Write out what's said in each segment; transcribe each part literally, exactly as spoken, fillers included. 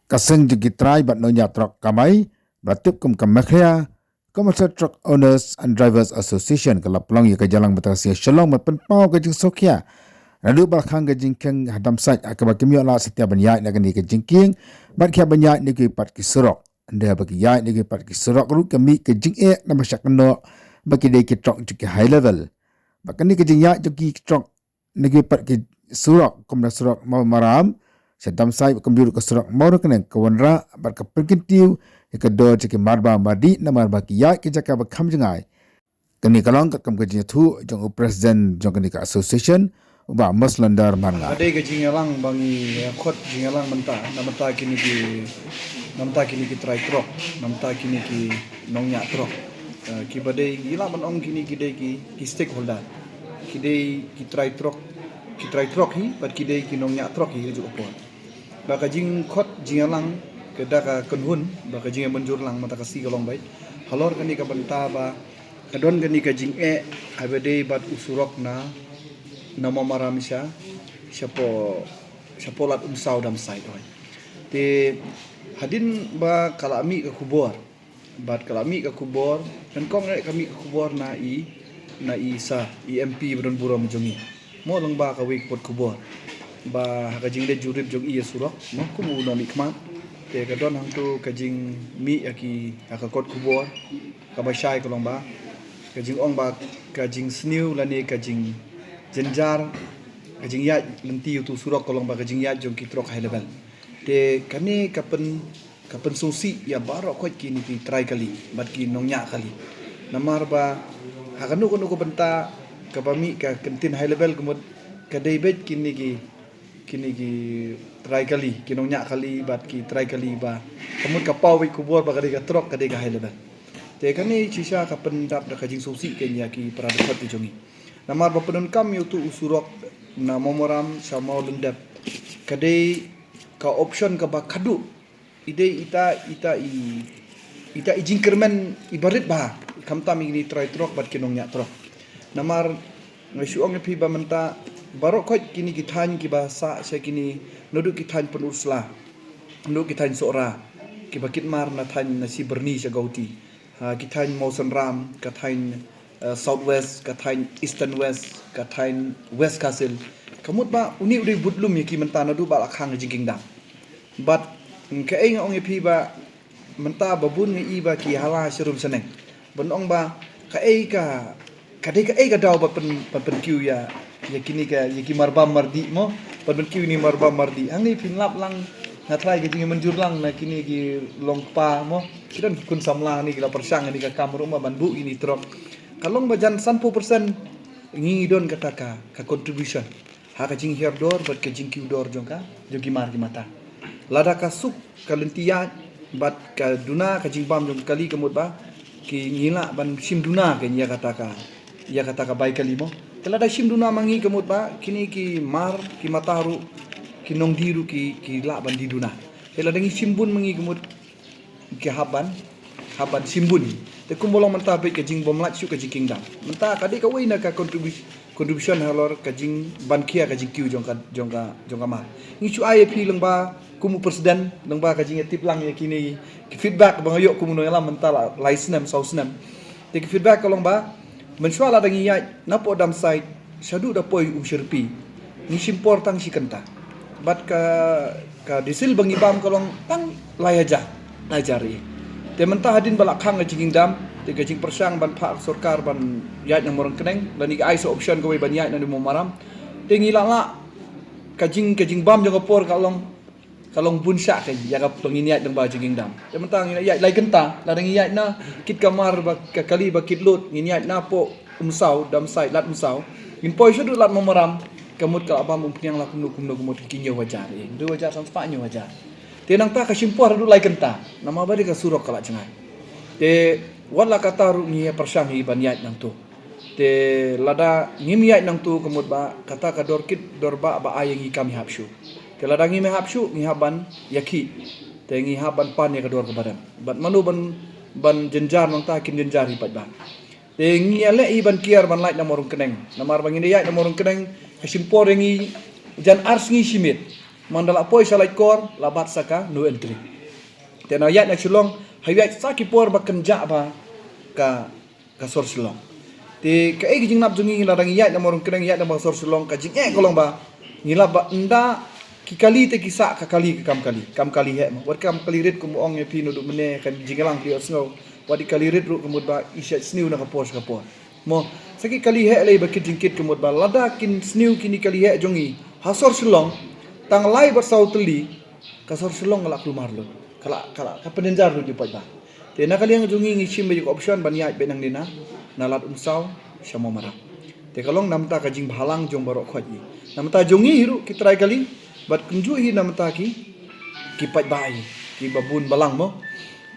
Ka seng jong ki trai bad nongñiah trok kamai, ba la tip kum ka Meghalaya Commercial Truck Owners and Drivers Association, ka la pynlong ïa ka jingïalang mynta ka sngi ha Shillong ban pynpaw ka jingsngewkhia naduh ba la khang ka jingkhang ha Damsait, ha kaba kim ïoh lah satia ban ïaid na kane ka jingkieng bad ki hap ban ïaid na kiwei pat ki surok. Hynrei haba ki ïaid na kiwei pat ki surok ruh ka mih ka jingeh namar sha kynnoh ba ki dei ki trok jong ki high level. Bad kane ka jingïaid jong ki trok na kiwei pat ki surok, kum na surok Mawmaram sha Damsait, kumjuh ruh ka surok Mawryngkneng, ka wanrah bad ka pynkyntiew ïa ka dor jong ki marbam mardih namar ba ki ïaid ki jaka ba kham jngai. Kane ka long katkam ka jingïathuh jong u president jong kane ka association, u Bah Maslondar Marngar. Ka dei ka jingïalang ba ngi, eh, khot jingïalang mynta, na bynta kine ki, na bynta kine ki trai trok, na bynta kine ki nongñiah trok. Eh, kiba dei, ngi lah ban ong kine ki dei ki, ki stakeholder. Ki dei ki trai trok, ki trai trok hi, bad ki dei ki nongñiah trok hi, ha kajuh ka por. Ba ka jingkhot jingïalang, ka da ka kynhun, ba ka jingïamynjur lang mynta ka sngi ka long beit. Halor kane ka bynta ba ka don kane ka jingeh, haba dei bad u surok na, na Mawmaram sha, shapoh, shapoh Lad Umsaw Damsait, oi. Te hadien ba ka la mih ka khubor, bad ka la mih ka khubor, nyngkong eh ka mih ka khubor na i, na i sa, i M P ba don burom jong ngi. Mo lyngba kawei ka kot khubor. Ba ha ka jingleit jurip jong i ïa surok, mo kum u nongmihkhmat. Te ka don hangto ka jingmih ïa ki, ha ka kot khubor. Kaba shai ka long ba ka jingong ba ka jingsniew lane ka jingjynjar, ka jingïaid lynti uto u surok ka long ba ka jingïaid jong ki trok high level. Te kane ka pyn, ka pynsngewsih ïa baroh khoit kine ki trai kali bad ki nongñiah kali. Namar ba ha kano kano ka bynta kaba mih ka kyntien high level ka mut ka dei beit kine ki, kine ki trai kali, ki nongñiah kali bad ki trai kali ba ka mut ka paw beit khubor ba ka dei ka trok, ka dei ka high level. Te kane shisha ka pyndap da ka jingsngewsih kein ïa ki para dkhot ki jong ngi. Namar ba pyndonkam ïa uto u surok na Mawmaram sha Mawlyndep, ka dei ka option kaba khadduh. I dei ita, ita i, ita i jingkyrmen iba rit bha, khamtam ïa kine trai trok bad ki nongñiah trok. Namar nga shu ong ïa phi ba mynta baroh khoit kine ki thaiñ kiba sah sha kine, naduh ki thaiñ Pynursla, naduh ki thaiñ Sohra, kiba kit mar na thaiñ na Shibyrni sha Guwahati. Ha, ki thaiñ Mawsynram, ka thaiñ, eh, South West, ka thaiñ Eastern West, ka thaiñ West Khasi Hills. Ka mut ba une u dei budlum ïa ki mynta naduh ba la khang ka jingkieng dam. Bad, mm, kaei nga ong ïa phi ba mynta ba bun ngi i ba ki hala sharum shaneng. Ban ong ba kaei ka, ka dei kaei ka daw ba pyn, ba pynkiew ïa, ïa kine ka, ïa ki marbam mardih mo. Ba pynkiew ïa kine marbam mardih. Hangne phin lap lang, nga tharai ka jingmynjur lang na kine ki long kpa mo. Ki don ki khun samla hangne ki la pyrshang hangne ka kam ruh mo ban buh kine trok. Ka long ba jan sanphew percent ngi don kata ka, ka contribution ha ka jinghiar dor bad ka jingkiew dor jong ka, jong ki mar ki mata. Lada ka suk ka lynti ïaid bad ka duna ka jingbam jong ka kali ka mut ba ki, ngi lah ban shim duna kein ïa kata ka, ïa kata ka bai kali mo. Te lada shim duna ma ngi ka mut ba kine ki mar ki mata ruh, ki nongdie ruh ki, ki lah ban die duna. Te lada ngi shim bun ma ngi ka mut ki hap ban, hap ban shim bun. Te kumba long mynta beit ka jingbym lait shuh ka jingkieng dam. Mynta ka dei kawei na ka contribu-, contribution halor ka jingban khia ka jingkiew jong ka, jong ka, jong ka mar. Ngi shu ai ïa phi lyngba kum u president, lyngba ka jingïatip lang ïa kine ki feedback ba nga ïoh kum u nongïalam mynta la lai snem, saw snem. Te ki feedback ka long ba mynshuwa lada ngi ïaid napoh Damsait shaduh da poi Umshyrpi, ngi shim por tang shi kynta. Bad ka, ka diesel ba ngi bam ka long tang lai hajar, lai hajar ïa. Te mynta hadien ba la khang ka jingkieng dam, te ka jingpyrshang ban phah sorkar ban ïaid na Mawryngkneng, lane ka ai sa option kawei ban ïaid na Mawmaram. Te ngi lah lah ka jing, ka jingbam jong ka por ka long, ka long bun shah kein ïa kaba ngin ïaid lyngba jingkieng dam. Te mynta ngin ïaid lai kynta, lada ngin ïaid na kit ka mar ba ka kali ba kit lut, ngin ïaid napoh Umsaw, Damsait, Lad Umsaw. Ngin poi shaduh Lad Mawmaram, ka mut ka la bam umphniang la kumno kumno ka mut ki hynñiew hajar. Eh, hynriew hajar san spah hynñiew hajar. Te nangta ka shim por haduh lai kynta, namar ba dei ka surok ka la jngai. Te wat la katta ruh ngi ïa pyrshang hi ban ïaid nangto. Te lada ngim ïaid nangto ka mut ba kata ka dor kit dor bah ba ai ïa ngi kam ïahap shuh. Te lada ngim ïahap shuh ngi hap ban ïakhih. Te ngi hap ban pan ïa ka dor kaba dang. Bad mano ban, ban jynjar nangta, kim jynjar hi pat ba. Te ngi ïaleh hi ban kiar ban lait na Mawryngkneng. Namar ba ngin da ïaid na Mawryngkneng ka shim por ïa ngi jan ar sngi shi miet. man da la poi sha Laitkor, la bat sa ka no entry. Te na ïaid na Shillong, ha ïaid sa ki por ba kynjah bha ka, ka sor Shillong. Te kaei ka jinglap jong ngi, lada ngi ïaid na Mawryngkneng, ïaid na ka sor Shillong, ka jingeh ka long ba ngi lap ba ynda ki kali te ki sah ka kali, ka kam kali, kam kali heh mo. Wat kam kali rit, kum ong ïa phi naduh mynne, ka jingïalang phi ïohsngew. Wat i kali rit ruh ka mut ba i shait sniew na ka por sha ka por. Mo, sa ki kali heh lei ba kit jingkit ka mut ba lada kin sniew kine kali heh jong ngi ha sor Shillong, tang lai bad saw tylli, ka sor Shillong ka la kulmar lut, ka la, ka la, ka pynjynjar lut ïa u paidbah. Te na ka liang jong ngi, ngi shim beit ïa ka option ban ïaid beit nangne na, na Lad Umsaw sha Mawmaram. Te ka long na bynta ka jingbhalang jong baroh khoit hi, na bynta jong ngi hi ruh ki trai kali, bad kumjuh hi na bynta ki, ki paidbah hi, kiba bun balang mo.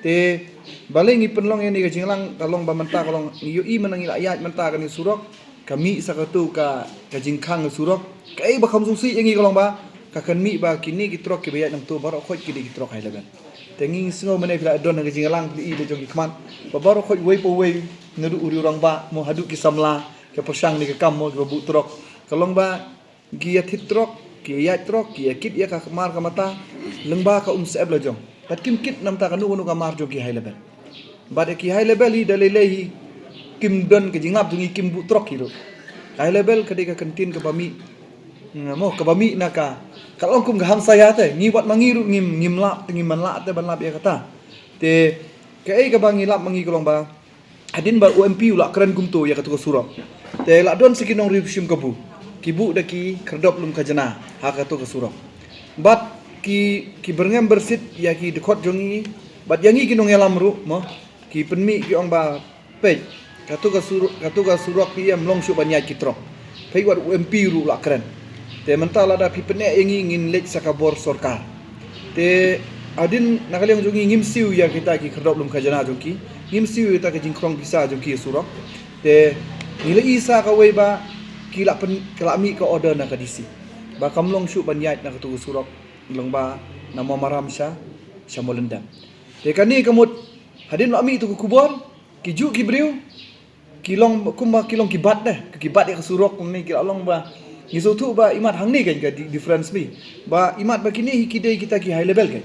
Te balei ngi pynlong ïa kane ka jingïalang, ka long ba mynta ka long ngi ïohi mynta ngi la ïaid mynta kane surok, ka mih sa katu ka, ka jingkhang surok. Kaei ba kham sngewsih ïa ngi ka long ba ka kynmaw ba kine ki trok kiba ïaid nangtu baroh khoit ki dei ki trok high level. Te ngi sngew mynne phi la don ha ka jingïalang, phi la i da jong ki khmat ba baroh khoit uwei pa uwei, naduh u riew rangbah mo haduh ki samla, ki pyrshang ne ka kam mo kiba buh trok. Ka long ba ki ïa thied trok, ki ïa ïaid trok, ki ïa kit ïa ka mar ka mata lyngba ka Umsyep lajong. Bad kim kit na bynta kano kano ka mar jong ki high level. Bad ïa ki high level hi da lei lei hi kim don ka jinglap jong ngi, kim buh trok hi ruh. Ka high level ka dei ka kyntien kaba mih, mm, mo, kaba mih na ka, ka long kum ka hamsaïa te. Ngi wat ma ngi ruh ngim, ngim lah te, ngim man lah te ban lap ïa kata. Te kaei kaba ngi lap ma ngi ka long ba hadien ba u M P u la kren kumto ïa katu ka surok, te la don sa ki nongrim shim kabu, ki buh da ki khyrdop lum khajna ha katu ka surok. Bad ki, ki byrngem byrsit ïa ki dkhot jong ngi, bad ïa ngi ki nongïalam ruh mo, ki pynmih ki ong ba, peit, katu ka surok, katu ka surok ki ym long shuh ban ïaid ki trok. Peit wat u M P ruh la kren. Te mynta lada phi pyneh ïa ngi, ngin leit sa ka bor sorkar. Te hadien na ka liang jong ngi ngim siew ïa kita ki khyrdop lum khajna jong ki, ngim siew ïa kita ki jingkhrong pisa jong ki surok. Te ngi la i sa kawei ba ki la pyn, ki la mih ka order na ka D C ba kam long shuh ban ïaid na katu ka surok lyngba na Mawmaram sha, sha Mawlyndem. Te kane ka mut hadien la mih tu ka khubor, ki juh ki briew ki long kumba ki long ki bat de, ki bat ïa ka surok ne, ki la long ba ngi sngewthuh ba imat hangne kan ka di-, difference mi, ba imat ba kine hi ki dei kita ki high level kan.